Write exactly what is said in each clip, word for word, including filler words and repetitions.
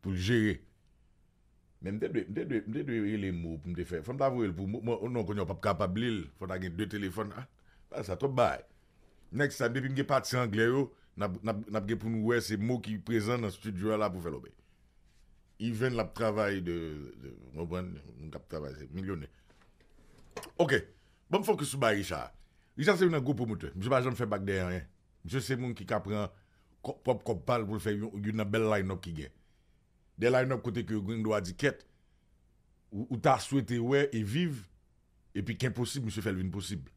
pou l jere. Men m te dwe, m te dwe, m te dwe rele Mo pou m te fè. Fò m ta voye l pou Mo. Mo, non, kounye a w p ap kapab li l. Fò w ta gen de telefòn. Ah, pa sa, twòp bagay. Next time, depi m gen pati anglè yo, n ap, n ap, n ap gen pou nou wè se Mo ki prezan nan estidyo a la pou fè lòbèy. Even l ap travay de, de, w konprann, moun k ap travay, se milyonè. Ok, ban m fokis sou bagay Richard. Richard se youn nan gwo pwomotè. Misye pa janm fè bak dèyè anyen. Misye se moun ki ka pran kò- pwòp kòb pa l pou l fè youn, youn nan bèl line-up ki gen. De line-up kote ke yo gen dwa di kèt, ou, ou ta swete wè e viv, epi k enposib, misye fè l vin posib.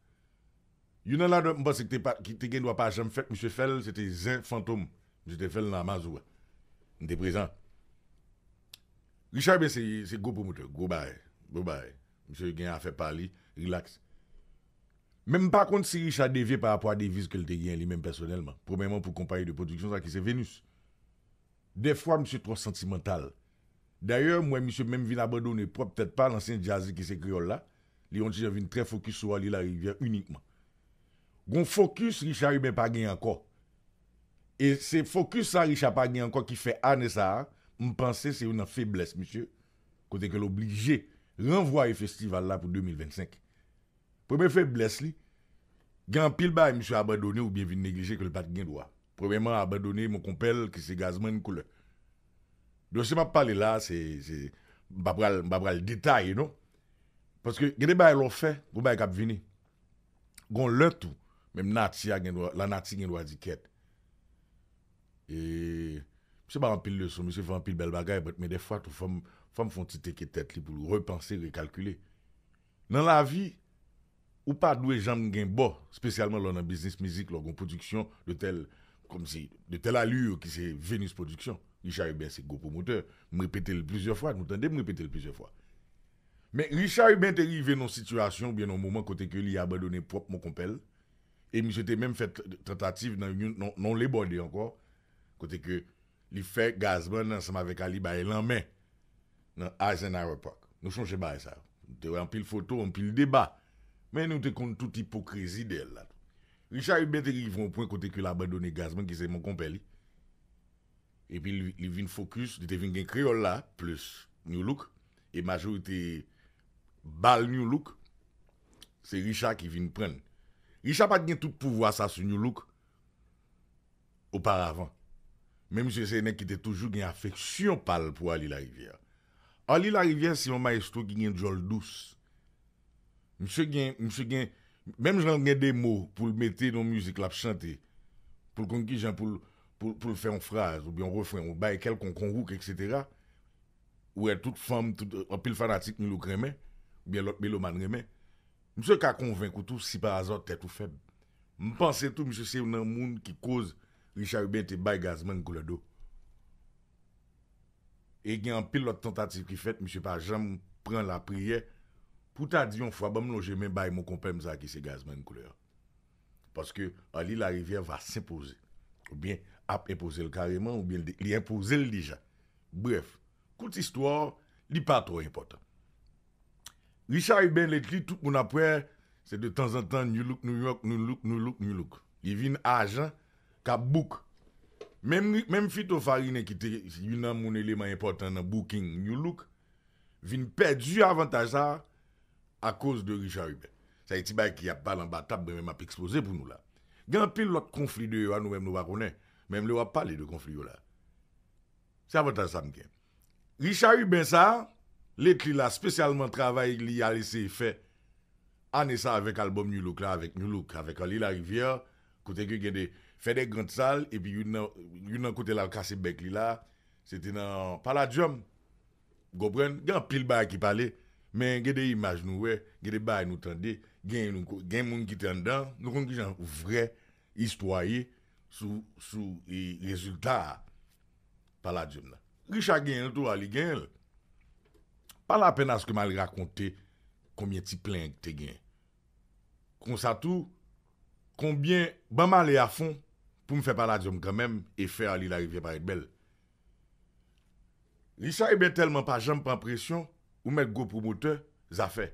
Youn nan ladan m panse ki te, pa, ki te gen dwa pa janm fèt, misye fè l, se te Zen Fantom. Misye te fè l nan Amazou a. M te prezan. Richard Ebert se, se gwo pwomotè, gwo bagay, gwo bagay. Misye gen afè pa li, relax. Men m pa konn si Richard devye pa rapò a deviz ke l te gen li menm pèsonèlman. Premyèman pou konpayi de pwodiksyon sa ki se Venus. Dèfwa, misye twò santimantal. Dayè, m wè misye menm vin abandone pwòp tèt pa l, ansyen djaz li ki se kreyòl la. Li yon ti jan vin trè fokis sou Arly Larivière inikman. Gon fokis Richard Ebert pa gen ankò. E se fokis sa Richard pa gen ankò ki fè ane sa a, m panse se youn nan feblès misye, kote ke l oblije ranvwaye festival la pou de mil vennsenk. Premye feblès li, gen anpil bagay misye abandone oubyen vin neglije ke l pa t gen dwa. Premyèman, abandone Mon Konpè l ki se Gazman Koulè. Dosye m ap pale la, se, se, m pa pral, m pa pral detaye non. Paske gen de bagay lè w fè, gon bagay k ap vini. Gon lè tou, menm nati a gen dwa, lanati gen dwa di kèt. E, misye bay anpil leson, misye fè anpil bèl bagay, but, men dèfwa tou, fò m, fò m fè yon ti teke tèt li pou l repanse, rekalkile. Nan lavi, ou pa dwe janm gen bò, espesyalman lè w nan biznis mizik, lè w gen pwodiksyon de tèl, kòmsi, de tèl alur ki se Venus Production. Richard Ebert se gwo pwomotè. M repete l plizyè fwa, nou tande m repete l plizyè fwa. Men Richard Ebert te rive nan yon sitiyasyon oubyen nan yon moman kote ke li abandone pwòp Mon Konpè l. E misye te menm fè t-, tantativ nan yon, nan, nan yon lebòde ankò, kote ke li fè Gazman ansanm avèk Arly bay lanmen nan Eisenhower Park. Nou chonje bagay sa. Nou te wè anpil foto, anpil deba. Men nou te konn tout ipokrizi dèyè l la tou. Richard Ebert te rive yon pwen kote ke l abandone Gazman ki se Mon Konpè li. Epi li, li vin fokis, li te vin gen kreyòl la, plis Nu Look. E majorite bal Nu Look, se Richard ki vin pran l. Richard pa t gen tout pouvwa sa sou Nu Look oparavan. Men misye se nèg ki te toujou gen afeksyon pa l pou Arly Larivière. Arly Larivière se yon mayestwo ki gen djòl dous. Misye gen, misye gen, menm jan l gen de mo pou l mete nan mizik l ap chante, pou l konn kijan pou l, pou, pou l fè yon fraz, oubyen yon refren, yon bay kèlkonk, yon hook, et cetera. Ou wè tout fanm, tout, anpil fanatik Nu Look renmen, oubyen lòt melomàn renmen. Misye ka konvenk ou tou si pa aza tèt ou fèb. M panse tou, misye se youn nan moun ki koz Richard Ebert te bay Gazman koulè do. E gen anpil lòt tantativ ki fèt, misye pa janm pran lapriyè pou ta di yon fwa, ban m lonje men bay Mon Konpè m sa ki se Gazman koulè a. Paske Arly Larivière va s'imposer. Oubyen ap enpoze l kareman, oubyen li, li enpoze l deja. Brèf, kout istwa, li pa twò enpòtan. Richard Ebert lately, tout moun ap wè, se de tanzantan Nu Look New York, Nu Look, Nu Look, Nu Look. Li vin ajan k ap book. Menm, menm Fito Farine ki te youn nan moun eleman enpòtan nan booking Nu Look, vin pèdi avantaj sa akoz de Richard Ebert. Sa e ti bagay ki ap pale anba tab, mwen menm ap ekspoze pou nou la. Gen anpil lòt konfli deyò a, nou menm nou pa konnen. Menm lè w ap pale de konfli yo la. Se avantaj sa m gen. Richard Ebert sa, lately la, espesyalman travay li al eseye fè ane sa avèk albòm Nu Look la, avèk Nu Look, avèk Arly Larivière, kote ke gen de, fè de grand sal, epi youn nan, youn nan kote l al kase bèk li la, se te nan Palladium. Konprann? Gen anpil bagay ki pale, men gen de imaj nou wè, gen de bagay nou tande, gen, nou ko-, gen moun ki te anndan, nou konn kijan vrè istwa ye sou, sou, e, rezilta a. Palladium nan. Richard genyen l tou, Arly genyen l. Pa lapenn aske m al rakonte konbyen ti plenyen ki te genyen. Konsa tou, konbyen, ban m ale afon pou m fè Palladium kanmenm e fè Arly Larivière parèt bèl. Richard Ebert tèlman pa janm pran presyon, ou mèt gwo pwomotè, zafè.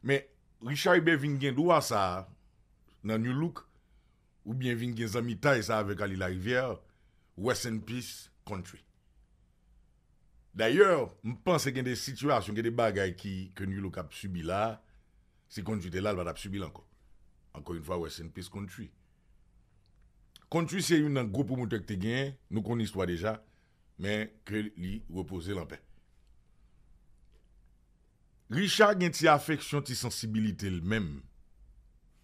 Men Richard Ebert vin gen dwa sa a nan Nu Look, oubyen vin gen zanmitay sa avèk Arly Larivière, rest in peace, country. Dayè, m panse gen de sitiyasyon, gen de bagay ki, ke Nu Look ap sibi la, si Country te la, l pa t ap sibi l ankò. Ankò yon fwa, rest in peace Country. Country se youn nan gwo pwomotè ki te genyen, nou konn istwa deja, men ke li repoze l anpè. Richard gen ti afeksyon, ti sansibilite l menm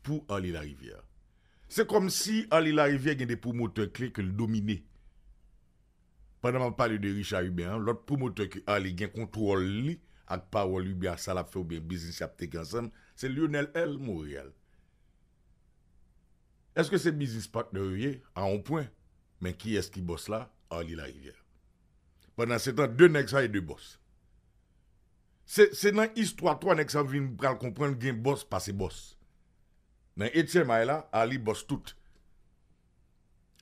pou Arly Larivière. Se kòmsi Arly Larivière gen de pwomotè kle ke l domine. Pandan m ap pale de Richard Hubert an, lòt pwomotè ke Arly gen kontwòl li ak pawòl Hubert a, sa l ap fè oubyen biznis y ap teke ansanm, se Lionel L Montréal. Èske se biznis patnè yo ye? A yon pwen. Men kiyès ki bòs la? Arly Larivière. Pandan se tan, de nèg sa e de bòs. Se, se nan istwa twa nèg sa vin pral konprann gen bòs pase bòs. Nan etyèm ay la, Arly bòs tout.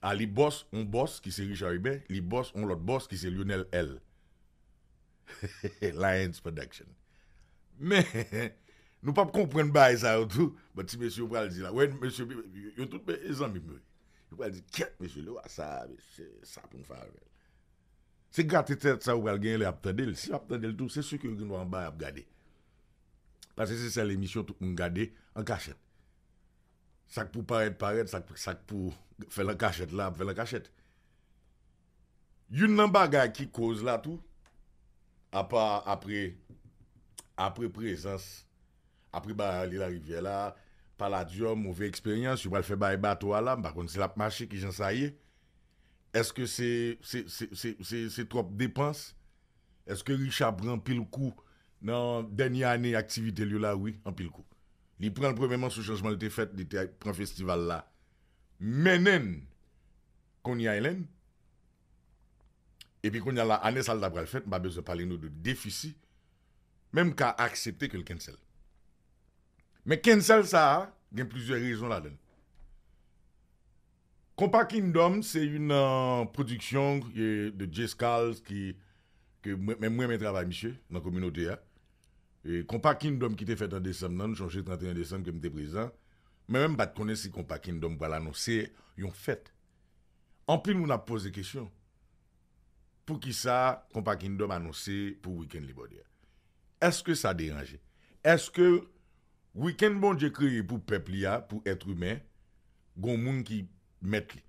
Arly bòs, yon bòs ki se Richard Hubert, li bòs, yon lòt bòs ki se Lionel L. Lions Production. Men, nou p ap konprann bagay sa yo tou, but ti mesye yo pral di la. Wè, mesye, yo tout e zanmi m yo. Yo pral di, kèt, mesye, lè w a sa, mesye, sa pou n fè avè l. Se grate tèt sa yo pral genyen lè y ap tande l. Si y ap tande l tou, se si ke yo gen dwa anba y ap gade. Paske se sèl emisyon tout moun gade an kachèt. Sa k pou parèt, parèt, sa k, sa k pou fè l an kachèt la, ap fè l an kachèt. Youn nan bagay ki koz la tou, apa, apre, apre prezans, apre bagay Arly Larivière la, Palladium, move eksperyans, yo pral fè bagay bato a la, m pa konn si l ap mache, kijan sa ye. Èske se, se, se, se, se, se twòp depans? Èske Richard pran anpil kou nan dènye ane aktivite l yo la? Wi, anpil kou. Li pran l premyèman sou chanjman l te fèt, li te pran festival la, mennen l Coney Island. Epi kounye a la, ane sa l ta pral fèt, m pa bezwen pale nou de defisi. Men m ka aksepte ke l cancel. Men cancel sa a, gen plizyè rezon ladan l. Konpa Kingdom se youn nan pwodiksyon, e, de Jay Scales ki, ke mwen, men mwen renmen travay misye nan kominote a. E, Konpa Kingdom ki te fèt an desanm nan, nou chonje trannteyen desanm ke m te prezan. Men mwen m pa t konnen si Konpa Kingdom pral anonse yon fèt. Anpil moun ap poze kesyon. Poukisa Konpa Kingdom anonse pou Weekend Libòdè a? Èske sa deranje? Èske Weekend Bondye kreye pou pèp li a, pou èt imen, gon moun ki mèt li?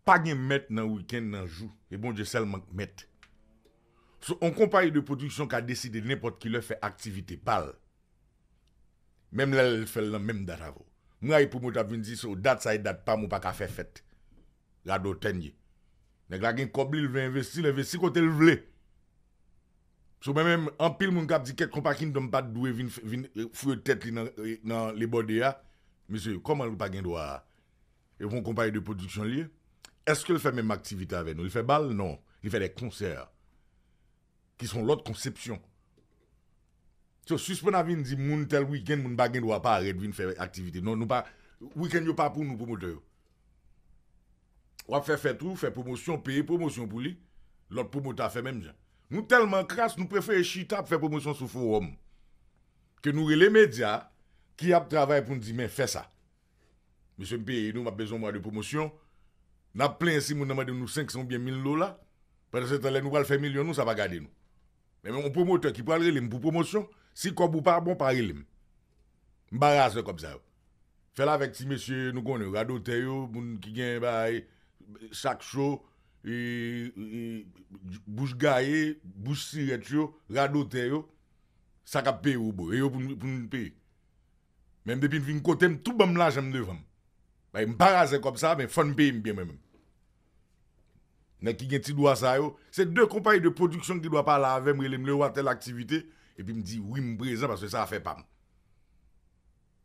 Pa gen mèt nan Weekend nan jou. E Bondye sèlman k mèt. So, on konpayi de pwodiksyon ka deside nenpòt ki lè fè aktivite pa l. Menm lè l fè l nan menm dat avè w. M rayi pwomotè ap vin di, so, dat sa e dat pa m, ou pa ka fè fèt. Radotè n ye. Nèg la gen kòb li, l vle envesti, l envesti kote l vle. So, mwen menm, anpil moun k ap di kèt Konpa Kingdom pa t dwe vin, vin, eh, fouye tèt li nan, eh, nan Libòdè a. Mesye, kòman l pa gen dwa a? E pou yon konpayi de pwodiksyon l ye? Èske l fè menm aktivite avè nou? Li fè bal? Non. Li fè de konsè. Ki se yon lòt konsepsyon. So, sispann ap vin di moun tèl Weekend, moun pa gen dwa parèt vin fè aktivite. Non, nou pa, Weekend yo pa pou nou pwomotè yo. W ap fè fèt ou, fè pwomosyon, peye pwomosyon pou li, lòt pwomotè a fè menm jan. Nou tèlman kras, nou prefere chita ap fè pwomosyon sou fowòm. Ke nou rele medya ki ap travay pou n di, men fè sa. Mesye, m peye nou, m ap bezwen yon mwa de pwomosyon. N ap plenyen si moun nan mande nou senk san oubyen mil dola. Pandan se tan, lè nou pral fè milyon, nou, sa pa gade nou. Men, men yon pwomotè ki pral rele m pou pwomosyon, si kòb ou pa bon, pa rele m. M pa razè kòb sa yo. Fè l avèk ti mesye nou konnen, radotè yo, moun ki gen bagay, chak cho, e, e, bouch gaye, bouch sirèt yo, radotè yo, sa k ap peye w bro, e yo pou n, pou n peye. Men depi n vin kote m, tou ban m lajan m devan m. Bay, m pa razè kòb sa, men fò n peye m byen mwen menm. Nèg ki gen ti dwa sa yo, se de konpayi de pwodiksyon ki dwa pale avè m, rele m lè w a tèl aktivite, epi m di wi, m prezan paske sa afè pa m.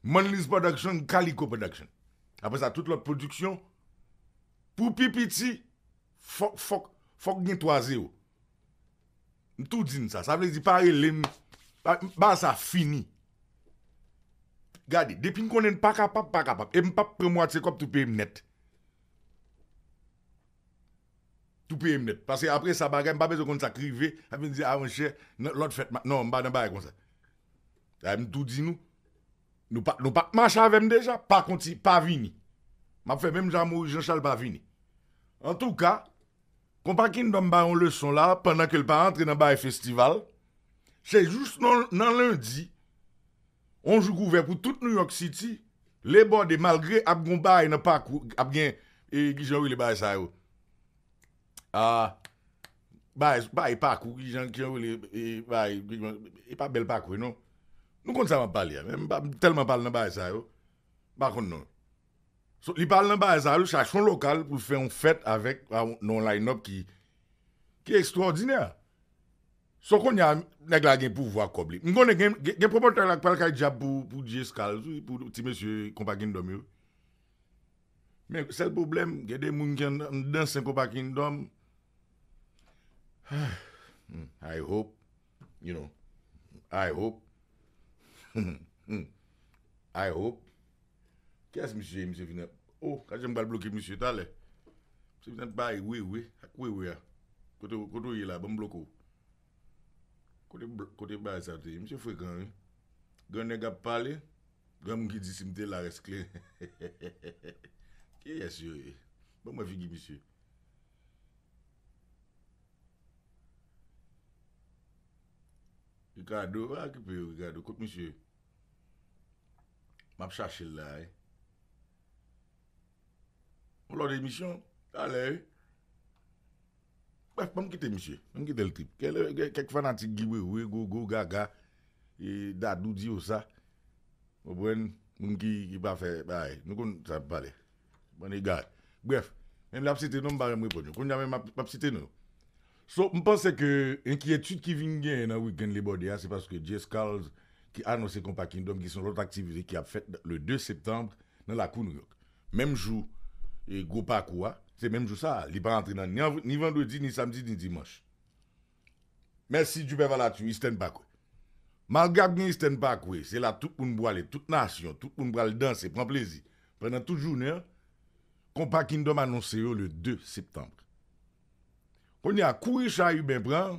Monley's Production, Calico Production. Apre sa, tout lòt pwodiksyon, pou pi piti, fòk, fòk, fòk gen twa zewo. M tou di n sa. Sa vle di pa rele m, ba, ba sa fini. Gade, depi n konnen n pa kapab, pa kapab. E m p ap pran mwatye kòb, tou peye m nèt. Tou peye m nèt. Paske apre sa, bagay, m pa bezwen konn sa k rive. Sa vin di, a, monchè, nan lòt fèt, ma-, non, m pa nan bagay konsa. Sa, m tou di nou, nou pa, nou pa t mache avè m deja, pa konti, pa vini. M ap fè menm jan Maurice Jean Charles pa vini. Antouka, Konpa Kingdom ba yon leson la pandan ke l pa antre nan bagay festival. Se jis nan, nan lendi, yon jou k ouvè pou tout New York City, Lebòde malgre ap gon bagay nan pakou, ap gen, e, kijan yo rele bagay sa yo? A, bagay, bagay pakou, kijan, kijan yo rele, e, bagay, e pa bèl pakou, non. Nou konn sa m ap pale a, men m pa, m tèlman pale nan bagay sa yo, m pa konn non. So, li pa al nan bagay sa, li chache yon lokal pou l fè yon fèt avèk, a, nan yon line-up ki, ki ekstwòdinè. So, kounye a, nèg la gen pouvwa kòb li. M konnen gen, gen, gen pwomotè la k pral kay djab pou, pou Jay Skalz, wi, pou ti mesye Konpa Kingdom yo. Men sèl pwoblèm, gen de moun ki ann, ann danse Konpa Kingdom. Hmm, I hope, you know, I hope, I hope. Kiyès misye ye? Misye vin ap, oh, gad jan m pral bloke misye talè. Misye vin ap bay wewe ak wewe a. Kote, kote w ye la? Ban m bloke w. Kote, bl- kote bagay sa te ye? Misye frekan, wi. Gran nèg ap pale, granmoun ki di si m te la rès kle. Kiyès yo ye? Ban mwen figi misye. Ricardo, pa okipe yo, Ricardo. Kot misye? M ap chache l la, wi. Yon lòt emisyon, talè, wi. Brèf, ban m kite misye. Ban m kite l trip. Kèk, kèk fanatik Guy Wewe, Gogo, Gaga, e, Dadou, Diosa. Konprann? Moun ki, ki pa fè bagay. Nou konn sa ap pale. Bann egare. Brèf, menm lè ap site non, m pa janm reponn yo. Kounye a menm m ap, m ap site non. So, m panse ke enkyetid ki vin genyen nan wikenn Lebòde a, se paske Jay Skalz ki anonse Konpa Kingdom, ki se yon lòt aktivite ki ap fèt le de septanm nan lakou Nouyòk. Menm jou, e, gwo pakou a, se menm jou sa a. Li pa antre nan ni, an- ni vandredi, ni samdi, ni dimanch. Mèsi Djouper Valature, Eastern Parkway. Malgre ap gen Eastern Parkway, se la tout moun pwale, tout nasyon, tout moun pral danse, pran plezi. Pandan tout jounen an, Konpa Kingdom anonse yo le de septanm. Kounye a, kou Richard Huben pran,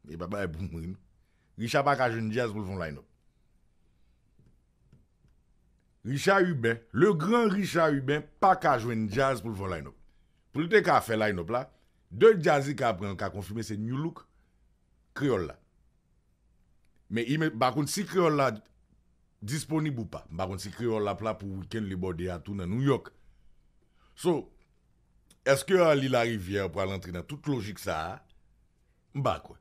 e pa bagay pou mouri, non. Richard pa ka jwenn djaz pou l fè yon line-up. Richard Huben, le grand Richard Huben, pa ka jwenn djaz pou l fè yon line-up. Pou l te ka fè line-up la, de djaz li ka pran, l ka konfime, se New Look, Kreyòl la. Men, m pa konn si Kreyòl la disponib ou pa. M pa konn si Kreyòl la ap la pou wikenn Lebòde a tou nan Nouyòk. So, èske Arly Larivière pral antre nan tout lojik sa a? M pa kwè.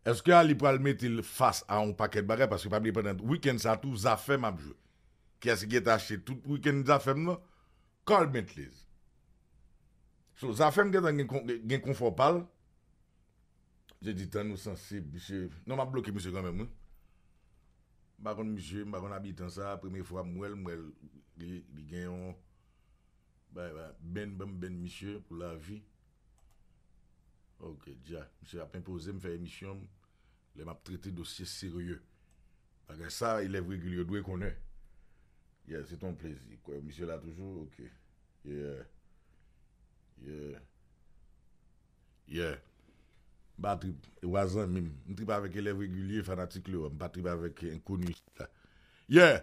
Èske Arly pral mete l fas a yon pakèt bagay? Paske pa bliye pandan wikenn sa a tou, Zafèm ap jwe. Kiyès ki gentan achte tout wikenn Zafèm nan? Carl Bentleys. So, Zafèm gentan gen, kon- gen konfò pa l. Jedi tan nou sansib, misye. Non, m ap bloke misye kanmenm, wi. M pa konn misye, m pa konn abitan sa, premye fwa m wè l, m wè l, li, li gen yon, bay, bay, bèn, ban m bèn misye pou lavi. Ok, dja, misye ap enpoze m fè emisyon m, lè m ap trete dosye serye. Bagay sa, elèv regilye yo dwe konnen. Yeah, se ton plezi. Kwè misye la toujou, ok. Yeah. Yeah. Yeah. M pa trip. E wa zanmi m. M trip avèk elèv regilye, fanatik Lewa. M pa trip avèk enkoni isit la. Yeah.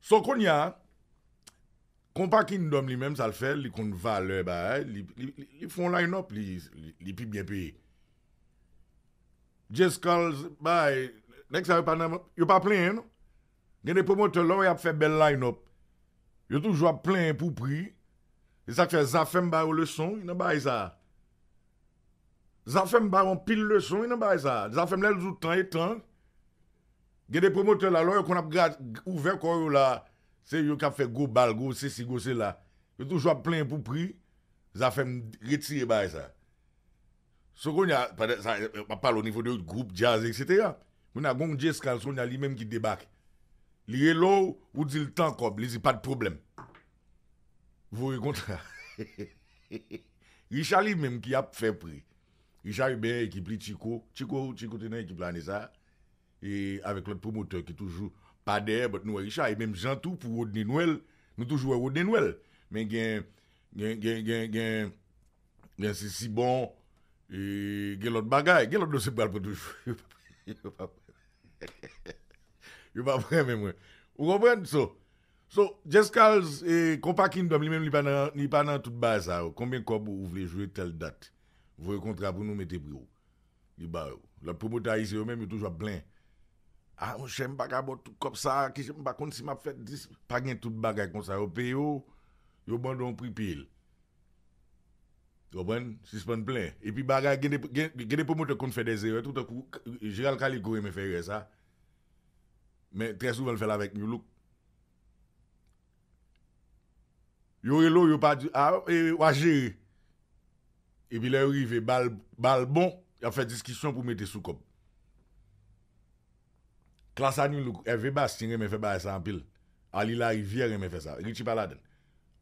So, kounye a, Konpa Kingdom li menm, sa l fè, li konn valè bagay, li, li, li, li fè yon line-up, li, li, li pi byen peye. Jay Skalz, bay, nèg sa yo pa nan, yo pa plenyen, non. Gen de pwomotè, lè w wè y ap fè bèl line-up, yo toujou ap plenyen pou pri. Se sa k fè Zafèm ba yo leson, wi, nan bagay sa a. Zafèm ba yo anpil leson, wi, nan bagay sa a. Zafèm lè l di w tan e tan, gen de pwomotè la, lè yo konn ap gra- ouvè kò yo la, se yo k ap fè gwo bal, gwo sesi, gwo sela. Yo toujou ap plenyen pou pri, Zafèm retire bagay sa a. So, kounye a, pandan sa, m ap pale o nivo de gwoup djaz, etsetera. Kounye a, gon Jay Skalz, kounye a, li menm ki debake. Li rele w, ou di l tan kòb, li di pa t pwoblèm. Voye kontra. Richard li menm ki ap fè pri. Richard Huben, ekip li, Tchiko. Tchiko, Tchiko te nan ekip la ane sa a. E avèk lòt pwomotè ki toujou pa dèyè, but nou wè Richard, e menm jan tou pou Rodney Nwèl, nou toujou wè Rodney Nwèl. Men gen, gen, gen, gen, gen, gen Sisibon, e gen lòt bagay, gen lòt dosye pral pran toujou. Yo pa, yo pa renmen mwen. Ou konprann? So, So, Jess Carls, e, Konpa Kingdom, li menm, li pa nan, li pa nan tout bagay sa yo. Konbyen kòb ou vle jwe tèl dat? Voye kontra pou nou, mete pri w. Li ba yo. Lòt pwomotè ayisyen yo menm, yo toujou ap plenyen. Ah, monchè, m pa ka ba w tout kòb sa, ki jan m pa konn si m ap fè dis. Pa gen tout bagay konsa. Yo peye w, yo mande w yon pri, peye l. Ou konprann? Sispann plenyen. Epi bagay, gen de, gen, gen de pwomotè k konn fè dè erè tou, tankou Gérald Calico renmen fè erè sa. Men trè souvan, l fè l avèk New Look. Yo rele w, yo pa di, ah, e, w a jere. Epi lè yo rive, ba l, ba l bon, y ap fè diskisyon pou mete sou kòb. Klas a New Look, Hervé Bastien renmen fè bagay sa anpil. Arly Larivière renmen fè sa. Richie pa ladann.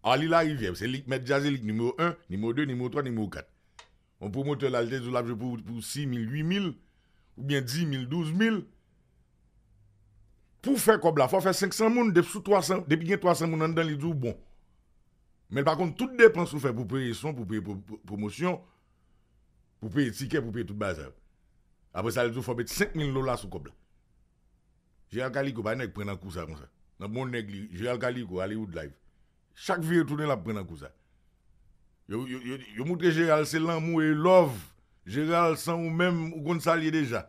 Arly Larivière, se li k mèt djaz, se li k nimewo en, nimewo de, nimewo twa, nimewo kat. Yon pwomotè la, li te di w l ap jwe pou, pou sis mil, uit mil, oubyen dis mil, douz mil. Pou fè kòb la, fò w fè senk san moun, depi sou twa san, depi gen twa san moun anndan, li di w bon. Men l pa konn tout depans ou fè pou peye son, pou peye pwo-, pwo-, pwomosyon, pou peye tikè, pou peye tout bagay sa yo. Apre sa, li di w fò w met senk mil dola sou kòb la. Gérald Calico, pa nèg pran nan kou sa konsa. Nan bon nèg li, Gérald Calico, Hollywood Live. Chak vire tounen, l ap pran nan kou sa. Yo, yo, yo, yo moutre Gérald se lanmou e love. Gérald, san ou menm, ou konn sa l ye deja.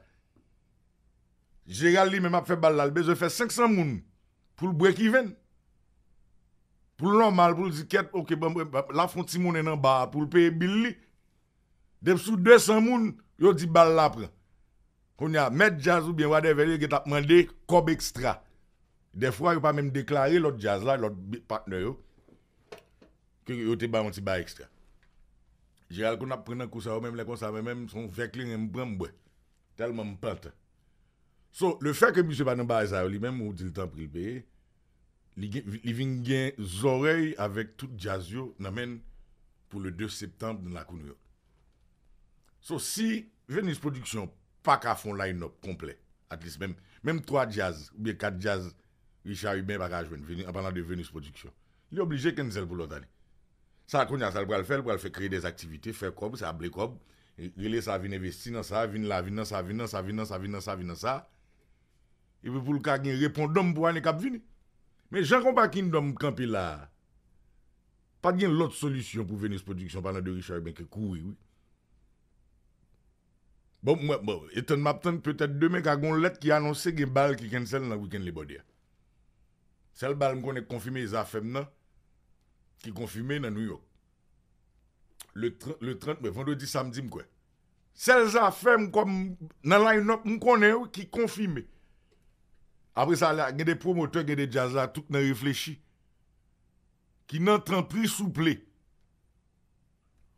Gérald li menm ap fè bal la, l bezwen fè senk san moun pou l break even. Pou l nòmal, pou l di kèt, ok, bon, bon, bon, l ap fè yon ti monnen nan ba a pou l peye bil li. Depi sou de san moun, yo di bal la pran. Kounye a, mèt djaz oubyen whatever, yo gentan ap mande kòb ekstra. Dèfwa, yo pa menm deklare lòt djaz la, lòt bi-, patnè yo, ke yo te ba yon ti bagay ekstra. Gérald konn ap pran nan kou sa yo menm lè konsa, men menm, se yon vè kleren m pran m bwè. Tèlman m pantan. So, le fè ke misye pa nan bagay sa yo, li menm, ou di l tanpri l peye, li, gen, li vin gen zòrèy avèk tout djaz yo nan men l pou le de septanm nan lakou Nouyòk. So, si Venus Production pa ka fè yon line-up konplè, at least menm, menm twa djaz oubyen kat djaz Richard Hubert pa ka jwenn, Venus, an palan de Venus Production, li oblije cancel pou lòt ane. Sa, kounye a, sa l pral fè, l pral fè kreye dèzaktivite, fè kòb, sa ble kòb, rele sa vin envesti nan sa, vin la, vin nan sa, vin nan sa, vin nan sa, vin nan sa, vin nan sa. Epi pou l ka gen repondonm pou ane k ap vini. Men jan Konpa Kingdom kanpe la a, pa t gen lòt solisyon pou Venus Production, palan de Richard Hubert, ke kouri, wi. Bon, mwen, bon, e tann m ap tann, petèt demen ka gen yon lèt ki anonse gen bal ki cancel nan Weekend Labor Day a. Sèl bal m konnen k konfime, Zafèm nan, ki konfime nan Nouyòk. Le trant, le trant me, vandredi, samdi, m kwè. Sèl Zafèm kòm nan line-up m konnen, wi, ki konfime. Apre sa, la, gen de pwomotè, gen de djaz la, tout nan reflechi. Ki nan tanpri, souple.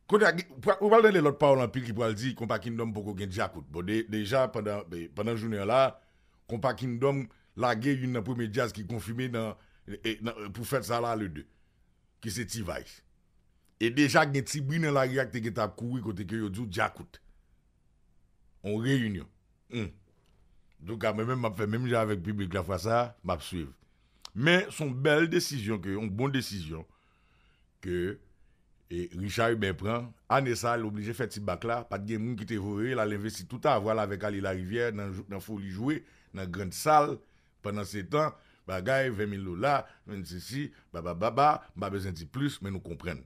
Kounye a, gen, ou pral, ou pral tande lòt pawòl anpil ki pral di Konpa Kingdom poko gen djakout. Bon, de, deja, pandan, e, pandan jounen an la, Konpa Kingdom lage youn nan premye djaz ki konfime nan, e, nan, pou fèt sa la, le de, ki se T-Vice. E deja gen ti bri nan lari a ki te gentan ap kouri kote ke yo di w djakout. On reyinyon. Hmm. Antouka, mwen menm, m ap fè menm jan avèk piblik la fwa sa a, m ap swiv. Men, se yon bèl desizyon ke, yon bon desizyon ke, e, Richard Hubert pran. Ane sa a, l oblije fè ti bak la. Pa t gen moun ki te voye l al envesti tout avwa l avèk Arly Larivière nan, jou- nan Foli Jwe, nan Grand Sal. Pandan se tan, bagay, ven mil dola, ven sesi, baba, baba, m pa bezwen di plis, men nou konprann.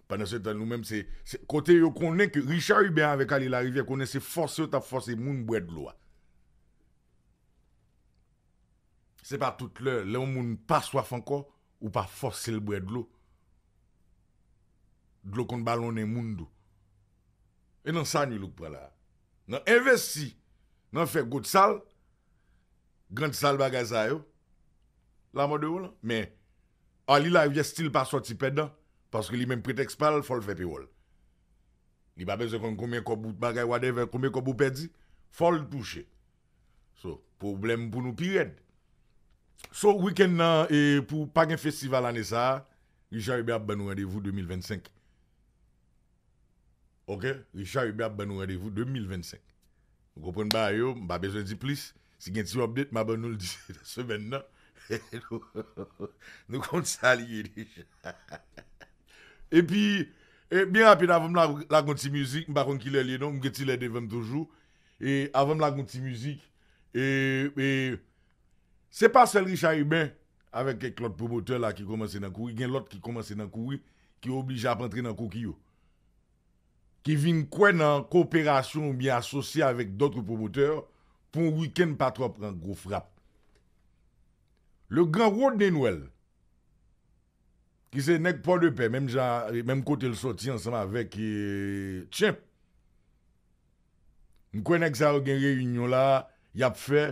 Pandan se tan, nou menm, se, se kote yo konnen ke Richard Hubert avèk Arly Larivière konnen se fòse yo t ap fòse moun bwè dlo a. Se pa tout lè, lè yon moun pa swaf ankò, ou pa fòse l bwè dlo. Dlo konn balonnen moun tou. E nan sa New Look pran la. Nan envesti, nan fè gwo sal, grand sal bagay sa yo, la mò de Roland. Men, Arly Larivière still pa sòti pèdan, paske li menm pretèks pa l, fò l fè pewòl. Li pa bezwen konn konbyen kòb ou bagay, whatever, konbyen kòb ou pèdi, fò l touche. So, pwoblèm pou nou pi rèd. So, wikenn nan, e, pou pa gen festival ane sa a, Richard Hubert ap ban nou randevou de mil vennsenk. Ok? Richard Hubert ap ban nou randevou de mil vennsenk. Ou konprann bagay yo, m pa bezwen di plis. Si gen ti update, m a ban nou l disi semèn nan. Nou, nou konn sa li ye deja. Epi, e, byen rapid, avan m la, lage yon ti mizik, m pa konn kilè l ye non, m gen ti lè devan m toujou. E avan m lage yon ti mizik, e, e, se pa sèl Richard Hubert avèk kèk lòt pwomotè la ki kòmanse nan kouri, gen lòt ki kòmanse nan kouri, ki oblije ap antre nan koki yo. Ki vin kwè nan koperasyon oubyen asosye avèk dòt pwomotè pou yon wikenn pa twò pran gwo frap. Le gran Rodney Nwèl, ki se nèg Pòdepè, menm jan, menm kote l sòti ansanm avèk, eh, Tchenp. M kwè nèg sa yo gen reyinyon la, y ap fè,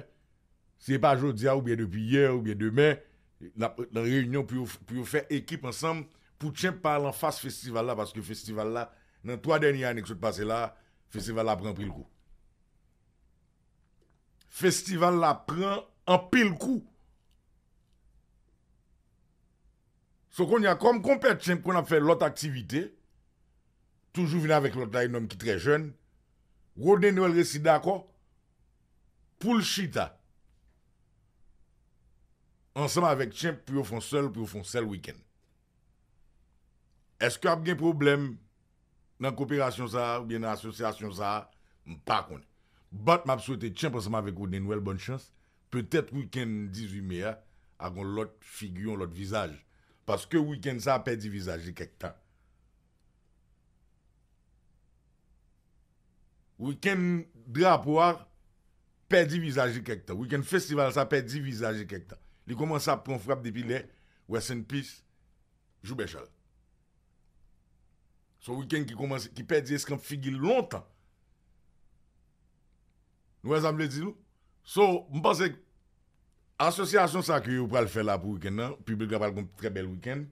se pa jodi a oubyen depi yè oubyen demen, n ap nan reyinyon pou yo, pou yo fè ekip ansanm, pou Tchenp pa al anfas festival la, paske festival la, nan twa dènye ane ki sot pase la, festival la pran anpil kou. Festival la pran anpil kou. So kounye a, kòm konpè Tchenp konn ap fè lòt aktivite, toujou vin avèk lòt la, yon nonm ki trè jèn, Rodney Nwèl resi dakò pou l chita ansanm avèk Tchenp pou yo fè yon sèl, pou yo fè yon sèl wikenn. Èske ap gen pwoblèm nan koperasyon sa a oubyen nan asosyasyon sa a? M pa konnen. But m ap swete Tchenp ansanm avèk Rodney Nwèl bòn chans. Petèt wikenn dizuit me a, a gon lòt figi, yon lòt vizaj. Paske wikenn sa a pèdi vizaj li kèk tan. Wikenn drapo a pèdi vizaj li kèk tan. Wikenn festival sa pèdi vizaj li kèk tan. Li kòmanse ap pran frap depi lè Rest in Peace Joubert Charles. Se yon wikenn ki kòmanse, ki pèdi eskanp figi l lontan. Nou wè sa m vle di nou? So, m panse asosyasyon sa ke yo pral fè la pou wikenn nan, piblik la pral gon trè bèl wikenn.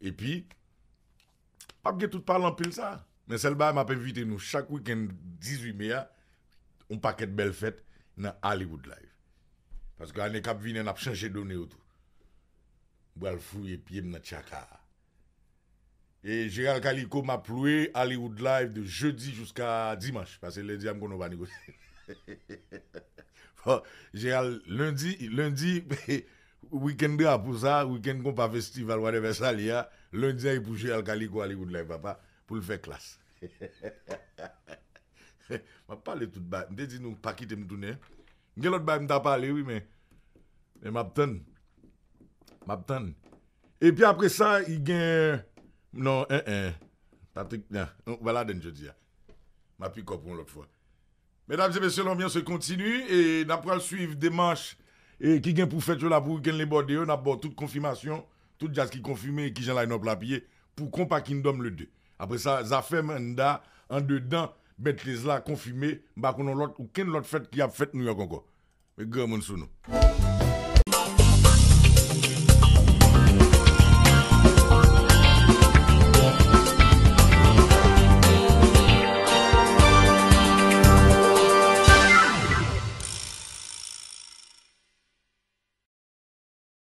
Epi, p ap gen tout pale anpil sa. Men sèl bagay, m ap envite nou chak wikenn dizuit me a, yon pakèt bèl fèt nan Hollywood Live. Paske ane k ap vini an, n ap chanje done yo tou. M pral fouye pye m nan tchaka a. E Gérald Calico, m ap lwe Hollywood Live de jedi jiska dimanch. Paske lendi a, m konnen w pa negosye. Bon, Gérald, lendi, lendi, wikenn drapo sa, wikenn konpa festival, whatever sa li a, lendi a, e pou Gérald Calico Hollywood Live, papa, pou l fè klas. M ap pale tout bagay. M te di nou pa kite m tounen. M gen lòt bagay m ta pale, wi, men, men m ap tann. M ap tann. Epi apre sa, i gen, non, en, en. Patrick, non, ou pa ladann jodi a. M ap pick up yon lòt fwa. Medam e mesye, lanbyans yo kontini e n ap pral swiv demach e ki gen pou fèt yo la pou wikenn Lebòde yo. N ap ba w tout konfimasyon, tout djaz ki konfime e kijan line-up la ap ye pou Konpa Kingdom le de. Apre sa, Zafèm anndan, andedan, Bentley's la konfime, m pa konn yon lòt, okenn lòt fèt ki ap fèt Nouyòk ankò. Met granmoun sou nou.